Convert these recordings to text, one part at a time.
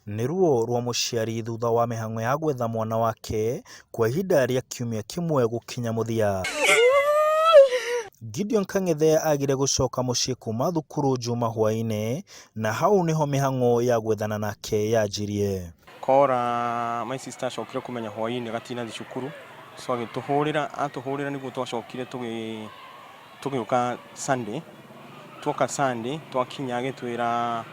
Nĩ ruo rwa mũciari thutha wa mĩhang'o ya gwetha mwana wake kwa ihinda rĩa kiumia kĩmwe gũkinya mũthia. Gideon Kang'ethe agire gũcoka mũciĩ kuma thukuru Juma hwaĩ-inĩ na hau nĩho mĩhang'o ya gwethana nake yanjirie. Kora my sister acokire kũmenya hwaĩ-inĩ gatinathi cukuru so agĩtũhũrĩra atũhũrĩra nĩguo twacokire tũgĩ tũgĩũka Sunday tuoka Sunday twakinya agĩtwĩra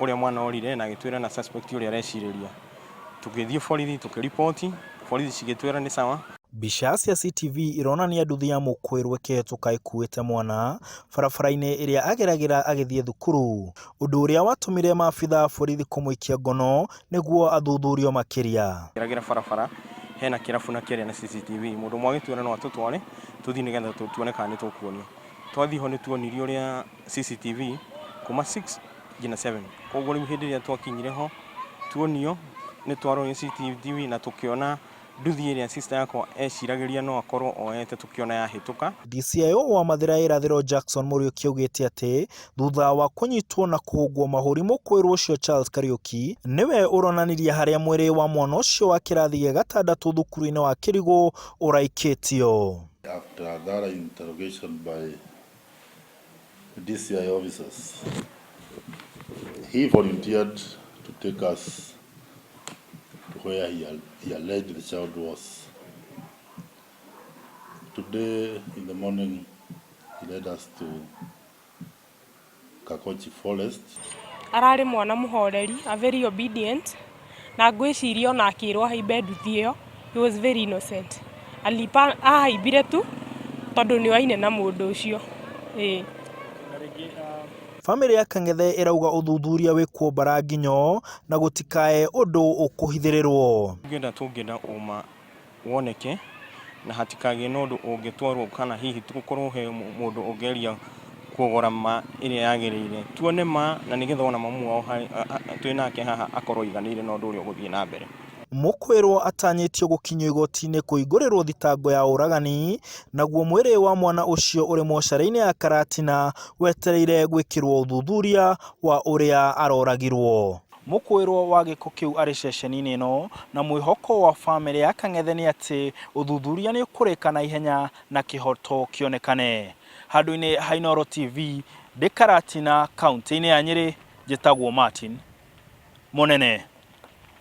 ũrĩa mwana orire na agĩtwĩra na suspect ũrĩa arecirĩria tũgĩthiĩ borithi tũkĩriboti borithi cigĩtwĩra nĩ sawa. Mbica cia CCTV ironania nduthi ya mũkũĩrwo ĩkĩhĩtũka ĩkuĩte mwana barabara-inĩ ĩrĩa ageragĩra agĩthiĩ thukuru, ũndũ ũrĩa watũmire maabitha a borithi kũmũikia ngono nĩguo athuthurio makĩria. Geragĩra barabara hena kĩrabu na kĩarĩ na CCTV mũndũ ũmwe agĩtwĩra no atũtware tũthiĩ nĩgetha tuone kana nĩ tũkuonio. Twathiĩ ho nĩ tuonirio ũrĩa CCTV kuma 6 nginya 7 koguo rĩu hĩndĩ ĩrĩa twakinyire ho tuonio nĩ twarorire CCTV na tũkĩona nduthi ĩrĩa sister yakwa eciragĩria no akorwo oete tũkĩona yahĩtũka. DCIO wa Mathĩra ya Irathĩro Jackson Muriuki augĩte atĩ thutha wa kũnyitwo na kũhũngwo mahũri mũkũĩrwo ũcio Charles Kariuki nĩwe ũronanirie harĩa mwĩrĩ wa mwana ũcio wa kĩrathi gĩa gatandatũ thukuru-inĩ wa Kĩrigũ ũraikĩtio. After thorough interrogation by DCI officers, he volunteered to take us to where he, he alleged the child was. Today in the morning, he led us to Kakochi Forest. Ararĩ mwana mũhoreri, a very obedient, na ngwĩciria ona akĩrwo ahaimbe nduthi ĩyo, he was very innocent. Alipa, ahaimbire tu tondũ nĩ oaine na mũndũ ũcio. Ĩĩ. Bamĩrĩ ya Kang'ethe ĩrauga ũthuthuria wĩkwo mbara nginyo na gũtikae ũndũ ũkũhithĩrĩrwo. Tũngĩenda tũngĩenda ũma woneke na hatikagĩe na ũndũ ũngĩtwarwo kana hihi gũkorwo he mũndũ ũngĩgeria kuogora ma ĩrĩa yagĩrĩire. Tuone ma na nĩgetha ona mamu wao twĩ nake haha akorwo aiganĩire na ũndũ ũrĩa ũgũthiĩ na mbere. Mũkwĩrwo atanyĩtio gũkinyio igoti-inĩ kũhingũrĩrwo thitango ya ũragani, naguo mwĩrĩ wa mwana ũcio ũrĩ mocarĩ-inĩ ya Karatina wetereire gwĩkĩrwo ũthuthuria wa ũrĩa aroragirwo. Mũkwĩrwo wa gĩko kĩu arĩ ceceni-inĩ ĩno na mwĩhoko wa bamĩrĩ ya Kang'ethe nĩ atĩ ũthuthuria nĩ ũkũrĩka na ihenya na kĩhoto kĩonekane. Handũ-inĩ ha Inooro TV, ndĩ Karatina, kaũntĩ-inĩ ya Nyĩrĩ, njĩtagwo Martin Mũnene.